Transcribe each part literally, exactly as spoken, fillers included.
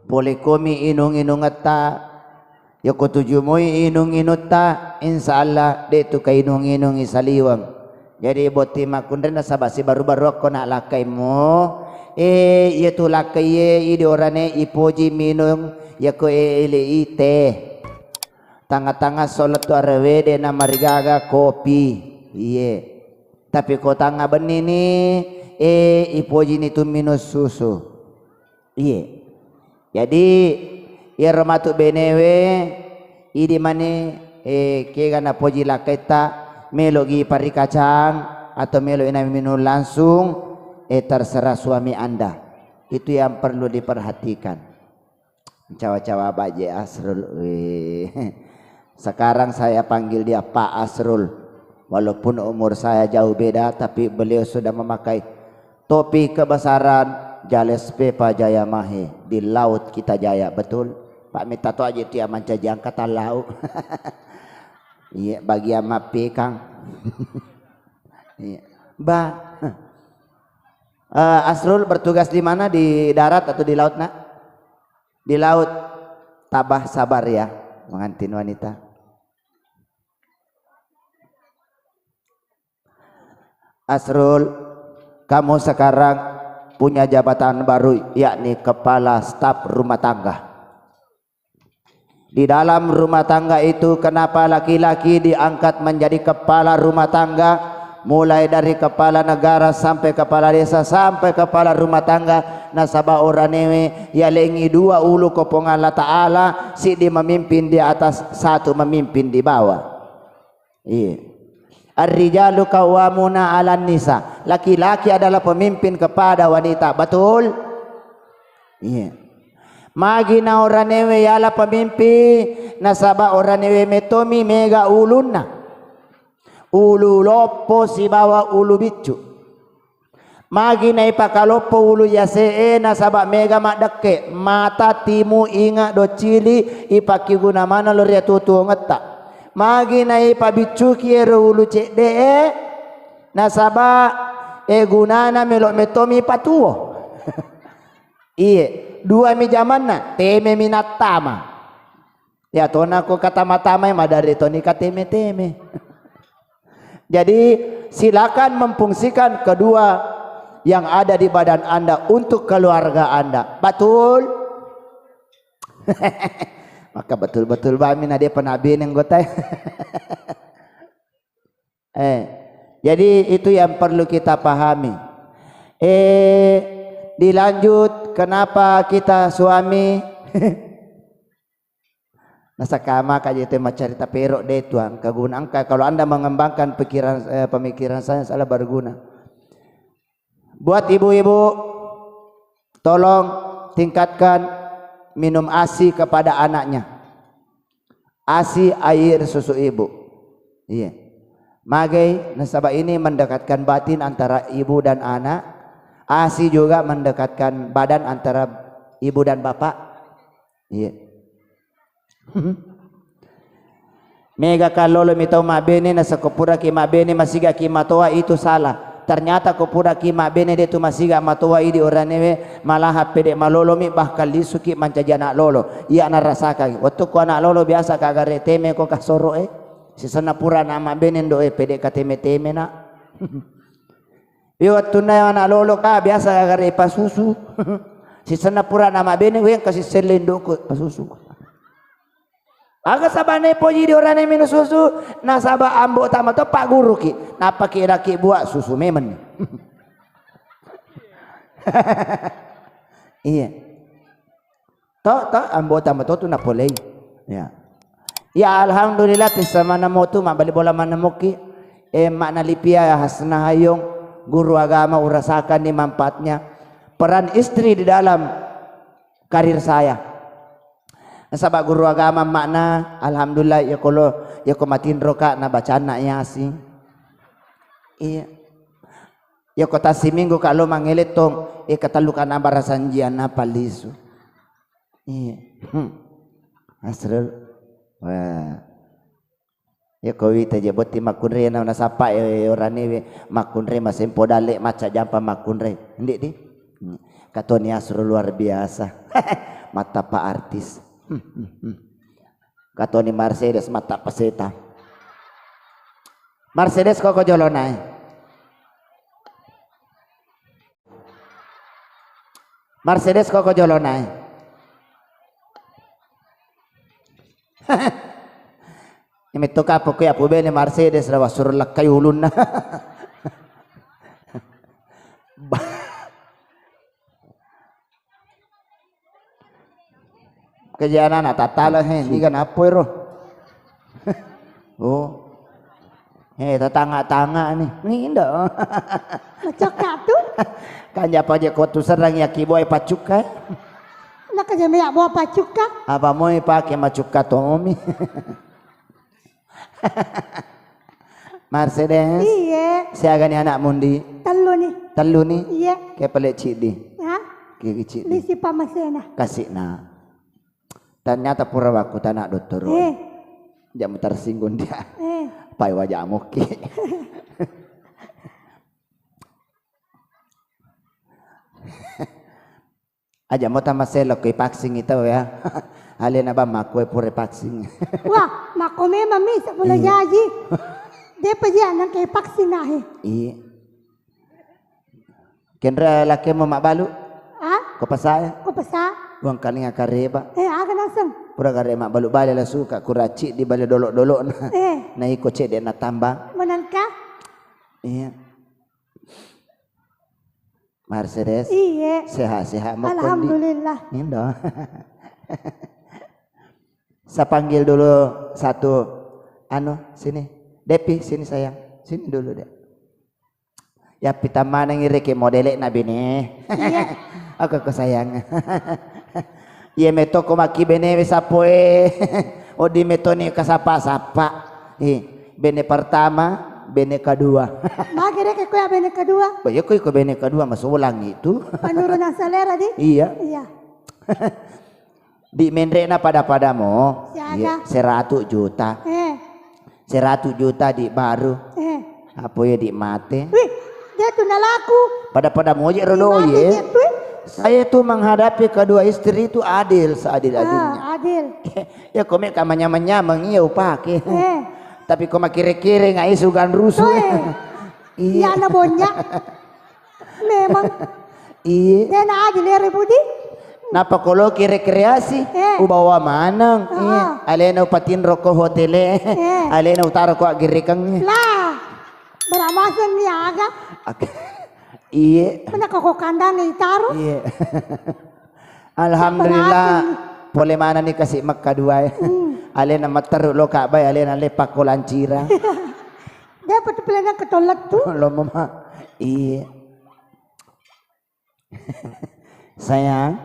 Pole komi inung-inungetta, yako tuju moi inung-inutta, insya Allah de tu kainung-inungi saliweng. Jadi botting makkunrai nasaba sibaru-baru akko na lakkaimu, eh, iya tu lakkaie idi orane ipoji minung yako ele ite. Tangnga-tangnga solettu arewe de namarigaga kopi. Iye. Tapi ko tangnga bennini, eh, ipojini tu minung susu. Iye. Jadi, iyaro matu benewe, idi mani, eh, kega napoji lakkaitta, melo gi parikacang atau melo ina minung langsung, eh, terserah suami Anda. Itu yang perlu diperhatikan. Cawa-cawa baje Asrul. Weh. Sekarang saya panggil dia Pak Asrul. Walaupun umur saya jauh beda, tapi beliau sudah memakai topi kebesaran Jales Pepa Jaya Mahe. Di laut kita jaya, betul? Pak, minta to aja itu ya mancaji angkatan laut. Iya, bagian mappekang. Iya. Ba. Eh, Asrul bertugas di mana? Di darat atau di laut, Nak? Di laut. Tabah sabar ya, pengantin wanita. Asrul, kamu sekarang punya jabatan baru, yakni kepala staf rumah tangga. Di dalam rumah tangga itu, kenapa laki-laki diangkat menjadi kepala rumah tangga? Mulai dari kepala negara sampai kepala desa sampai kepala rumah tangga, nasaba oranewe yalengi dua ulu ko Puang Allah Ta'ala, siddi memimpin di atas, satu memimpin di bawah. Iya. Ar-rijalu qawwamuna 'alan nisa. Laki-laki adalah pemimpin kepada wanita. Betul? Iya. Magi na oranewe yala pemimpin, nasaba oranewe metomi mega ulunna. Ulu loppo sibawa ulu biccu. Magi naipakaloppo ulu yase'e nasaba mega maddekke, mata, timu, inga, doccili, ipakkiguna maneng lao ri atuo-tuongetta. Magi naipabiccuki ero ulu cedde'e nasaba, eh, gunana melo metomi patuo. Iye, duami jamanna, tememi nattama. Ya tona ko katama-tamai, madare toni kateme-teme. Jadi, silakan memfungsikan kedua yang ada di badan Anda untuk keluarga Anda. Betul? Maka betul-betul bami na dia pernah bini anggota. Eh, jadi itu yang perlu kita pahami. Eh, dilanjut, kenapa kita suami Nasakama ka je te maccarita pero de tuang kaguna engka kalau Anda mengembangkan pikiran, eh, pemikiran saya salah berguna. Buat ibu-ibu, tolong tingkatkan minum asi kepada anaknya. Asi air susu ibu. Iya. Magai nasaba ini mendekatkan batin antara ibu dan anak. Asi juga mendekatkan badan antara ibu dan bapak. Iya. Mega kallolo mi tau mabbene, nasakko puraki mabbene masigaki matoa itu salah. Ternyata ko puraki mabbene de tu masiga matoa idi oranewe, malaha pede malolomi bahkan lisuki mancaji anak lolo. Iya narasakaki. Wettukku anak lolo biasa ka gare teme ko kasoro e. Sisenna pura na mabbene ndo e pede kateme-teme na. Iya, wettunna anak lolo ka biasa gare pasusu. Sisenna pura na mabbene, wengka siselle indoku pasusu. Aga sabane poji di orane minum susu, nasaba ambo tama to pagguruki, napaki raki buat susu memeng. Iya. To, to, ambo tama to tu napolei. Ya. Ya, alhamdulillah, tessa manamo tu, mabbali bola manamokki. Eh, makna lipia Hasna Hayong, guru agama urasakan ni manfaatnya. Peran istri di dalam karir saya. Nasaba guru agama makna, alhamdulillah, ya kolo, ya ko matinro ka, na bacanna Yasin. Iya. Ya ko tassiminggu ka lo mangele tong, eh, katellu ka na barasanjian na palisu. Iya. Hmm. Asrul. Wah. Ko wita je botting makkunrai na nasappa e orane we makkunrai masempo dalle macca jampa makkunrai. Ndi di? Katoni Asrul luar biasa. Mattappa artis. Katoni Mercedes mattappa seta. Mercedes koko jolo nae. Mercedes koko jolo nae. Imitto kappo ko ya pubene Mercedes ra wasuro lakkai ulunna. Ba- Kejana na tatala he, niga nappo ero. Oh. He, tatanga-tanga ni. Ni indo. Macokka tu. Kan japa je ko tu serang ya kiboi pacukka. Nak aja meyak bawa pacukka. Apa mau pake macukka tomi. Mercedes. Iye. Siaga ni anakmu ndi? Tellu ni. Tellu ni? Iye. Ke pale ciddi? Ha? Ke ciddi? Lisi pamasena. Kasih na. Ternyata pura waktu tanah dokter. Eh. Jamu tersinggung dia. Eh. Pai wajah moki. Aja mo tamaselo ko ipaksingi tau ya. Alena bang makku e pura ipaksingi. Wah, makko memang mi sepuluh jaji. Depa ji anang ke ipaksingi nahe. Iya. Kendra laki mau mak balu? Ah? Ko pasa ya? Ko pasa. Uang kalinga kareba. Eh, aga naseng. Pura kareba mak balu bale la suka kuraci di bale dolok-dolok na. Eh. Na iko cedek na tambang. Menangka? Iya. Mercedes. Iya. Sehat-sehat mau kondi. Alhamdulillah. Indo. Saya panggil dulu satu anu sini. Depi sini sayang. Sini dulu deh. Ya pita maneng ireke modele na bene. Iya. Aku ke sayang. Iya metoko maki bene we sapoe. Odi metoni kasapa-sapa. Eh, bene pertama, bene kedua. Magi reke koya bene kedua? Ba iya ko iko bene kedua masolang itu. Penurunan selera di? Iya. Iya. Di menre na pada-pada mo. Siaga? Iya, seratus juta. Eh. Seratus juta di baru. Eh. Apa ya di mate? Wih, dia tu nalaku. Pada-pada moje rodo ye. Saya tu menghadapi kedua istri itu adil seadil-adilnya. Ah, adil. Ya kome ka manyamang-nyamang iya upake. Eh. Tapi ko makire-kire ngai sugan rusu. Iya na bonya. Memang. Iya. Dia na adil ya Budi. Napa koloki rekreasi? Eh. Ubawa maneng. Iya. Alena upatinro ko hotele. Eh. Alena utaro ko aggerekeng. Lah. Beramaseng ni aga. Iya. Mana koko kandang itaro? Iya. Alhamdulillah. Pole mana ni kasi Mekka dua ya. Hmm. Alena matteru lo Ka'bah alena lepak ko lancira. Dia apa tu pilihan ketolak tu? Lo mama. Iya. Sayang.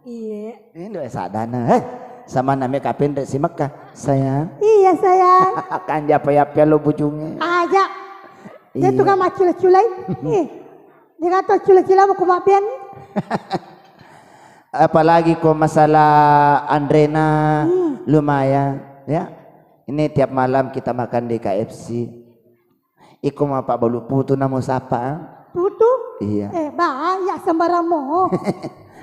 Iya. Ini doa sadana. Heh, sama namanya kapendek si Mekah. Sayang. Iya sayang. Kan japa ya lo bujungnya. Aja. Dia tuh kan macul-culai. Ih. Dia kata cula-cula mau kumapian. Apalagi kok masalah Andrena lumayan ya. Ini tiap malam kita makan di K F C. Iko mapabbalu putu namo sapa? Putu? Iya. Eh, bahaya sembarangmu.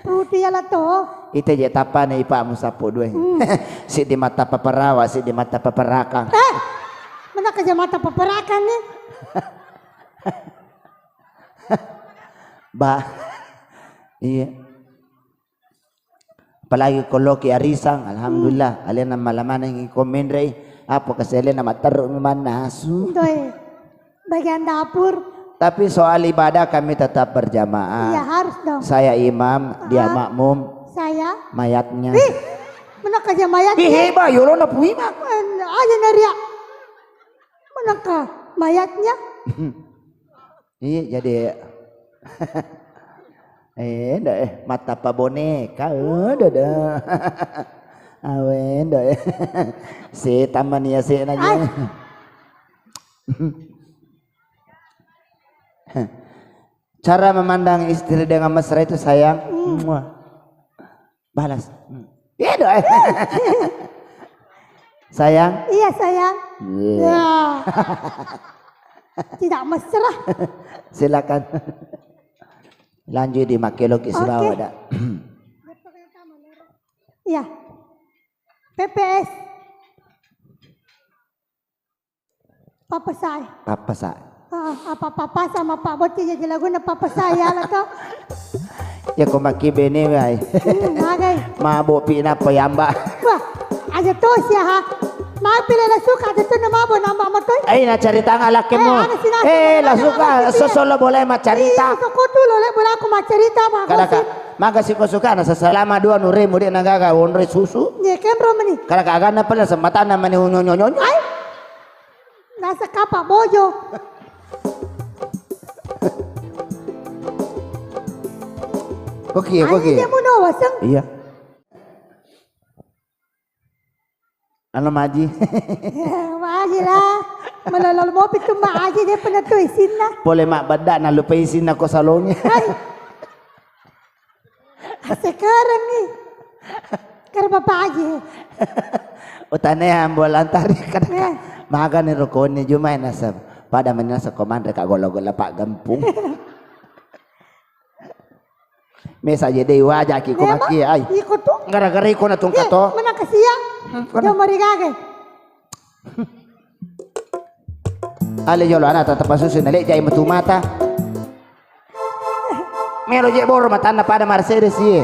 Putu ya lah toh. Ita je tapane ipamu sapo dua. Hmm. Siddi mata paparawa, siddi mata paparakang. Eh, mana kerja mata paparakang nih? Ba. Iya. Apalagi koloki arisang, alhamdulillah. Hmm. Alena malamaneng iko menrei, apa kasi alena matteru mannasu. Toi. Bagian dapur. Tapi soal ibadah kami tetap berjamaah. Iya, harus dong. Saya imam, dia makmum. Saya? Mayatnya. Ih, mana kerja mayatnya? Ih, hebat, yolo na puima. Aja naria. Mana ke mayatnya? Iya, jadi eh, ndak eh mata pa boneka, eh, dada. Awe, ndak eh. Setan mania sena je. Cara memandang istri dengan mesra itu sayang. Hmm. Muah. Balas. Hmm. Iya dong. Sayang? Iya, sayang. Iya. Ya. Tidak mesra. Silakan. Lanjut di makkelo ki sibawa dak. Iya. P P S. Papasai. Papasa. Ah, apa papa sama Pak Boti jadi laguna papasai ya lah kau. Ya ko maki bene wai. Hmm, magai. Mabok pi napa yamba. Wah, aja to sia ha. Mapi le la suka aja to na mabo namba matoi. Eh, na cerita ngalakkemu. Eh, ada sih, eh, la suka sosolo boleh macerita. Iya, soko tu lo le boleh aku macerita, Pak. Kada ka, maga siko suka na seselama dua nure mudik nagaga onre susu. Ye kembro meni. Kada ka agana pala sempatan na meni unyo nyo nyo. Ai. Nasa kapa bojo. Koki, koki. Dia muno waseng. Iya. Anu maji. Maji lah. Melolol mopi tu maji dia pernah tu isinna. Pole mak bedak na lupa isinna ko salonge. Hai. Sekarang nih. Kar bapak aja. Utane ambo lantari kada ka. Eh. Maga ni rukuni jumai nasa. Pada menasa komandre ka gola-gola pak gempung. Mesa je dei wajaki ko maki ai. Iko tu. Gara-gara iko na tungka to. Menang kasia. Hmm, kono. Jom mari gage. Ale jolo ana tata pasusu na le jai metu mata. Melo je boro matanna pada Mercedes ye.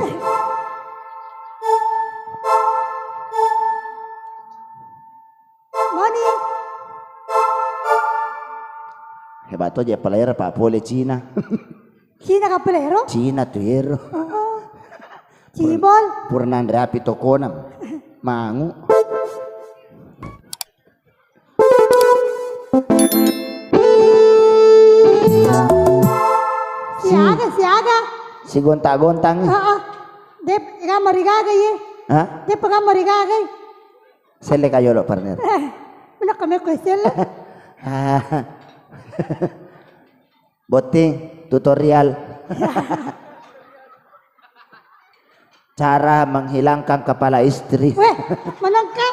Moni. Hebat to je pelajar pak pole Cina. Cina kapelero? Cina tu yero. Oh. Cibol. Pur-, purna nre api tokona. Mangu. Siaga, siaga. Si gonta-gontang. Heeh. Dep, kamari gaga ye. Hah? Dep kamari gaga. Selle kayolo partner. Eh, mana kami ko selle? Botting tutorial. Cara menghilangkan kepala istri. Weh, menengka.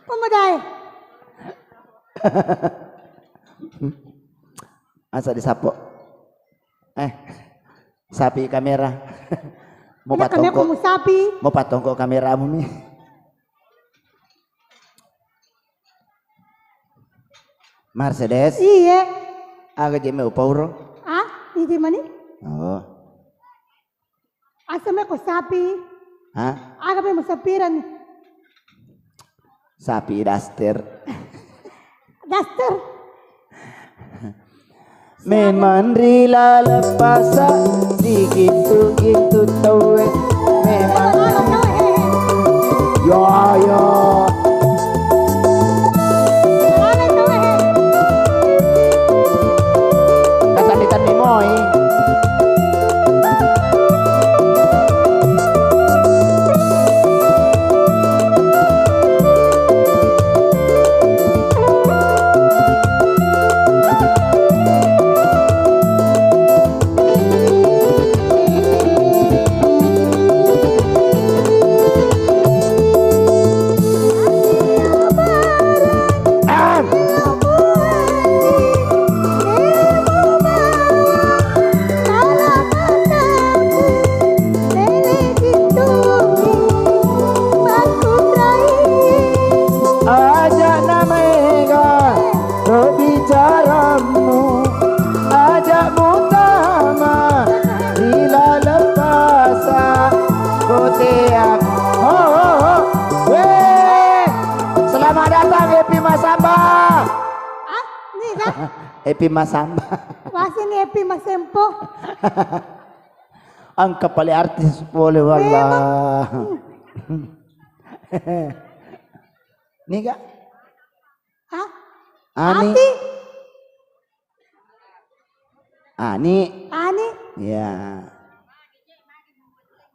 Pemudae. Asa disapo. Eh, sapi kamera. Mau patongko. Sapi. Mau patongko kameramu mi. Mercedes. Iya. Aga je me upauro? Ah, idi mani? Oh. Asa me ko sapi. Hah? Aga me musapiran. Sapi daster. Daster. Memang ri laleng pasa digintu-gintu tauwe. Memang. Ya, ya. Katanni-tanni moi. Aja' na maega to bicaramu, aja' mutama ri laleng pasa' koteang. Ho, ho, ho. Weh, selamat datang Happy Masamba. Ah, ini kan? Happy Masamba. Masih ini Happy Masempo. Engka pale artis pole, wallah. Niga? Hah? Ani. Ati? Ani. Ani? Ya.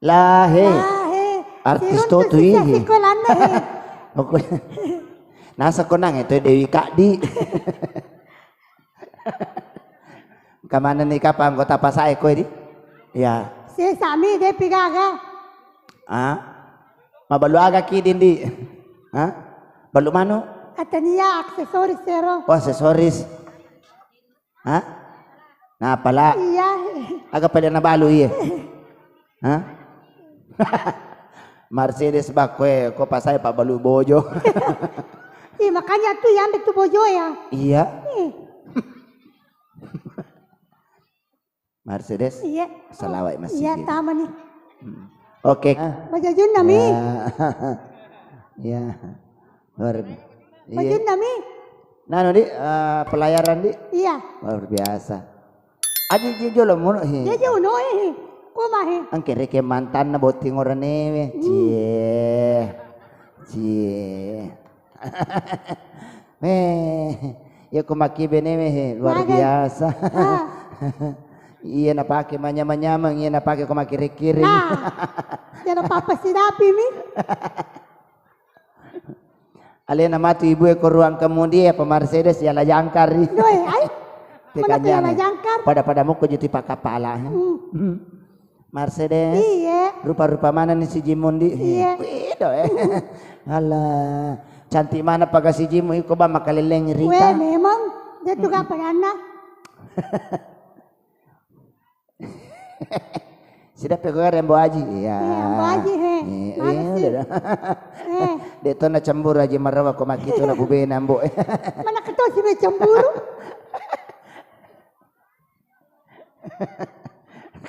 Lahe. Lahe. Artis to tu siruntu sisa ihi. Sikolanna he. Pokoknya. Nasa konang itu Dewi Kaddi. Kamana ni kapang anggota pasae koe di? Ya. Sesami de pigaga. Ah? Mabalu aga ki dindi? Ah? Balu manu? Atania aksesoris ero. Oh, aksesoris. Hah? Napala? Iya. Aga pale nabalu iye? Hah? Mercedes bakkoe, ko pasai pabbalu bojo. Ih, makanya tu yang itu bojo ya. Iya. Ih. Mercedes? Iya. Salawat masih. Iya, tama nih. Hmm. Oke. Bajajunna mi. Ya. Ya. Luar bi-, iya. Bajunna mi. Nanu, Di, eh, pelayaran, Di? Iya. Luar biasa. Aji, ji, jolo, mono, he. Iya, ji, uno, he. Koma, he. Engke reke mantanna botting oranewe. Hmm. Cie. Cie. Weh, iya ko makkibenewe, he, luar biasa. Ah. Iya napake manyameng-nyameng, iya napake ko makkiri-kiri. Nah, iya napapa sidapi mi. Alena matu ibue ko ruang kemudi apa Mercedes ya la jangkar ri. Doi, ai. Mana tu ya la jangkar? Pada-pada mukko juti pakapala. Hmm. Hmm. Mercedes. Iya. Rupa-rupa mana nih si Jimun di? Iya. Wih, do, eh. Alah, cantik mana pakai si Jimun iko ba makaleleng rita. Weh, memang dia tuh gak pernah. Sida pe ko Rembo Aji. Iya. Iya, Rembo Aji, he. Iya, mana iya, sih? Udah. Eh. Dek to na cemburu Aji Marrowa ko makitu na bubena, Mbo. Mana keto sih be cemburu?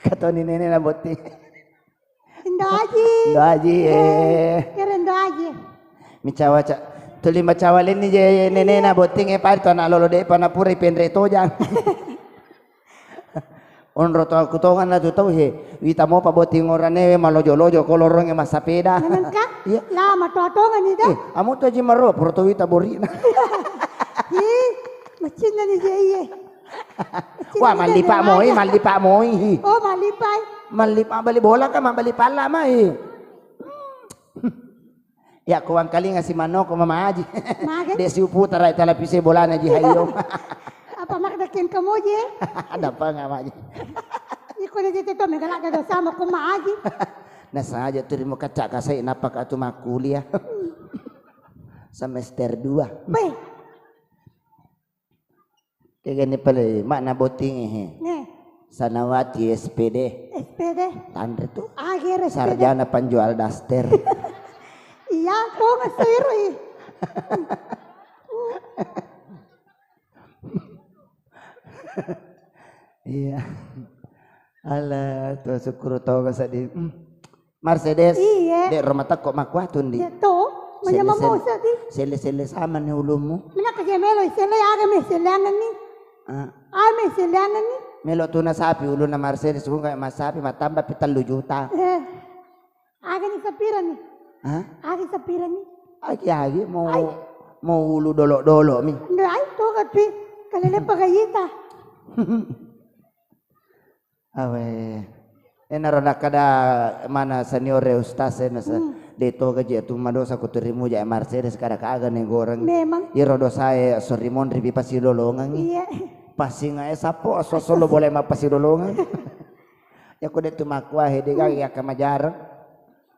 Katoni nene na botting. Indo Aji. Indo Aji, eh. Kira Indo Aji. Micawa ca-, tuli macawa lenni je nene na botting e pari to anak lolo de pana pura ipenre tojang. Onro to aku tongan na tu tau he. Wita mopa botting oranewe malojo-lojo ko loronge massapeda. Memang ka? Iya. Lama to tongan ida. Eh, amu to Aji Marrowa pura to wita borina. Ih, macinna ni je iye. Wah, mallipa moi, mallipa moi. Oh, mallipa. Mallipa bali bola kan, mabali palla mai. Ya, ko wangkalinga si Manoko Mama Aji. Mage? Dek si uputara televisi bolana ji hayo. Apa mak dakin kamu je? Ada apa nggak Mak Aji? Iko de jete to megala ada dosa mau ko Mak Aji. Nah, sengaja tu rimo kaca kasai napa ka tu makkuliah. Semester dua. Beh. Kegani pale makna botting he. Nih. Sanawati S P D. S P D. Tanre tu. Akhir S P D. Sarjana penjual daster. Iya, kau nggak seru ih. Iya. Alah, to syukur to sedih. Hmm. Mercedes. Iya. Dek rumah teko makkuatu ndi. Ya to, manya mamo sedi. Sele-sele sama ni ulumu. Mena ke melo sele aga me seleangan ni. Ah. Ame seleangan ni. Melo tuna sapi uluna Mercedes ku kayak mas sapi matamba pi tellu juta. Eh. Aga ni sapira ni? Hah? Aga sapira ni? Agi-agi mau, mau ulu dolo-dolo mi. Nda ai to kapi kalele pagayita. Awe. Enaro nakkeda mana senior e ustaz e nasa, hmm, de to gaji atu madosa ko turimu ja Mercedes kada kaga ne goreng. Memang. Iro dosa e sorry monri pi pasilolongang. Iya. Pasinga e sapo aso solo boleh mapasilolongang. Ya ko de tu makua he de gaga ka majareng.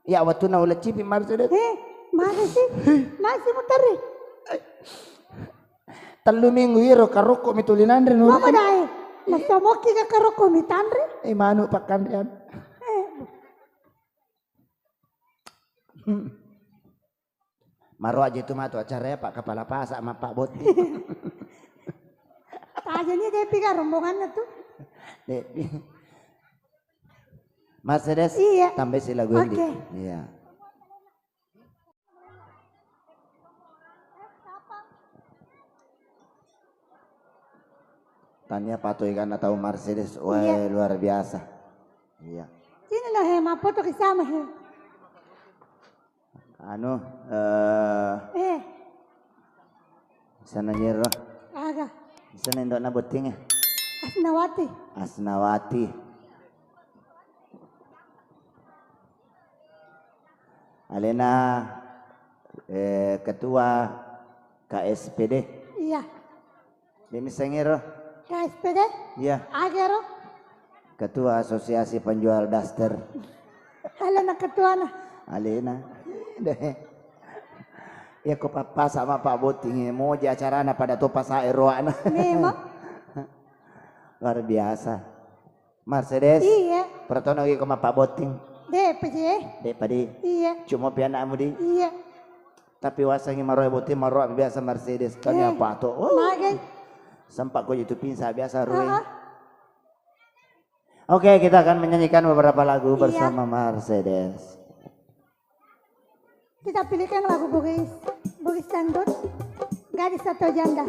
Ya wattunna ulecipi Mercedes. He, mari sih. Nasi muteri. Tellu minggu iro karokko mi tuli nanre nurut. Mama dai. Masomoki ka karokko mi tanre. Eh, manu pakkanrean. Eh. Maro aja itu matu acara ya Pak Kepala Pasar sama Pak Boti. Aja ni Depi ka rombongannya tuh. Depi. Mercedes. Iya. Tambahi si lagu ini. Oke. Iya. Tania pato ikanna tau Mercedes, wae, iya, luar biasa. Iya. Sini lo he, mapoto ke sama he. Anu, eh, eh, sana nyero. Aga. Sana indokna botting e. Asnawati. Asnawati. Alena, eh, ketua K S P D. Iya. Demi sengiro. K S P D? Iya. Agero. Ketua Asosiasi Penjual Daster. Alena ketuana. Alena. Deh. Iya ko pappasa ma Pak Botting, moja acarana pada to pasa eroana. Memang. Luar biasa. Mercedes. Iya. Pertono ko ma Pak Botting. Depa je. Depa di. Iya. Cuma pi anakmu di. Iya. Tapi wasangi maroa botting, maroa biasa Mercedes. Tanya apa to? Oh. Magai. Sempat ko itu pingsa biasa rue. Oke, kita akan menyanyikan beberapa lagu bersama Mercedes. Kita pilihkan lagu Bugis, Bugis Dangdut, Gadis atau Janda.